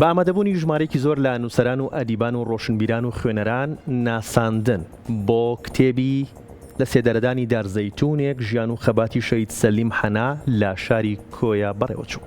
بە ئامادەبوونی ژمارەیەکی زۆر لە نووسەران و ئەدیبان و ڕۆشنبیران و خوێنەران ناساندن بۆ کتێبی لە سێدارەدانی دار زەیتوونێک ژیان و خەباتی شەهید سەلیم حەنا لە شاری کۆیە بەڕێوەچوو.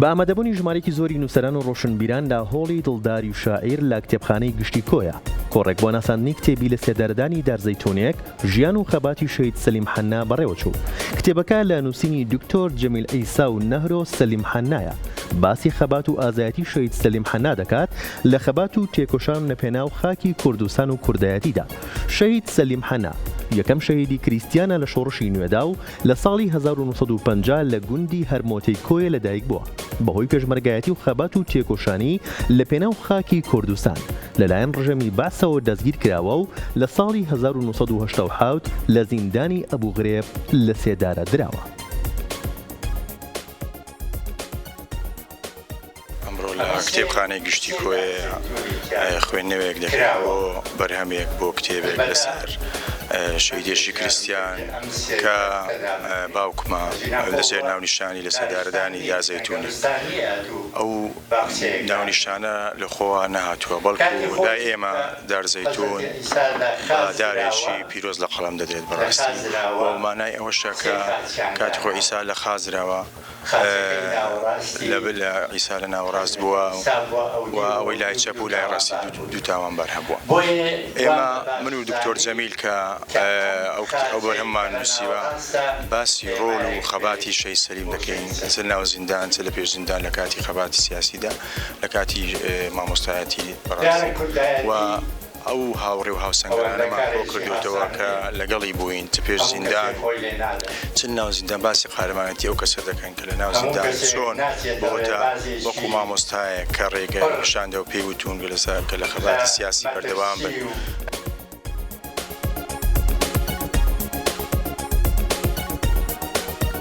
بە ئامادەبوونی ژمارەیەکی زۆری نووسەران و ڕۆشنبیران لە هۆڵی دڵداری و شاعیر لە کتێبخانەی گشتی کۆیە، کۆڕێک بۆ ناساندنی کتێبی لە سێدارەدانی دارزەیتوونێک، ژیان و خەباتی شەهید سەلیم حەننا بەڕێوەچوو. کتێبەکە لە نووسینی دکتۆر جەمیل عیسا و نەهرۆ سەلیم حەننایە. باسی خەبات و ئازایەتی شەهید سەلیم حەننا دەکات لە خەبات و تێکۆشان لەپێناو خاکی کوردستان و کوردایەتیدا. شەهید سەلیم حەننا یەکەم شەهیدی کریستیانە لە شۆڕشی نوێدا و لە ساڵی 1950 لە گوندی هەرمۆتەی کۆیە لەدایک بووە. بەهۆی پێشمەرگایەتی و خەبات و تێکۆشانی لەپێناو خاکی کوردستان لەلایەن ڕژێمی بەعسەوە دەستگیر کراوە و لە ساڵی 1987 لە زیندانی ئەبوغرێب لەسێدارە دراوە. ئەمڕۆ لە کتێبخانەی گشتی کۆیە خوێندنەوەیەک دەکرێت بۆ بەرهەمێک بۆ کتێبێک لەسەر شەهیدێکی کریستیان کە باوکمە لەژێر ناونیشانی لە سێدارەدانی دا زەیتونی ئەو ناونیشانە لە خۆوە نەهاتووە بەڵکو لای ئێمە دار زەیتون بە دارێکی پیرۆز لە قەڵەم دەدرێت بەڕاستی و مانای ئەوەشە کە کاتی خۆی عیسا لە خازراوە لە عیسا لە ناوەڕاست بووە و ئەوەی لای چەپ و لای ڕاستی دوو تاوانبار هەبووە. ئێمە من و دکتۆر جەمیل کە ئەو بەرهەممان نووسیوە باسی ڕۆل و خەباتی شەهید سەلیم دەکەین چ لەناو زیندان چ لە پێش زیندان لە کاتی خەباتی سیاسیدا لە کاتی مامۆستایەتی بەڕاستی و ئەو هاوڕێ و هاوسەنگەرانەمان کۆکردۆتەوە کە لەگەڵی بووین چ پێش زیندان چ لەناو زیندان باسی قارەمانێتی ئەو کەسە دەکەن کە لەناو زیندان چۆن بۆتە وەکو مامۆستایەک کە ڕێگای پیشاندا و پێی وتوون کە لە خەباتی سیاسی بەردەوام بن.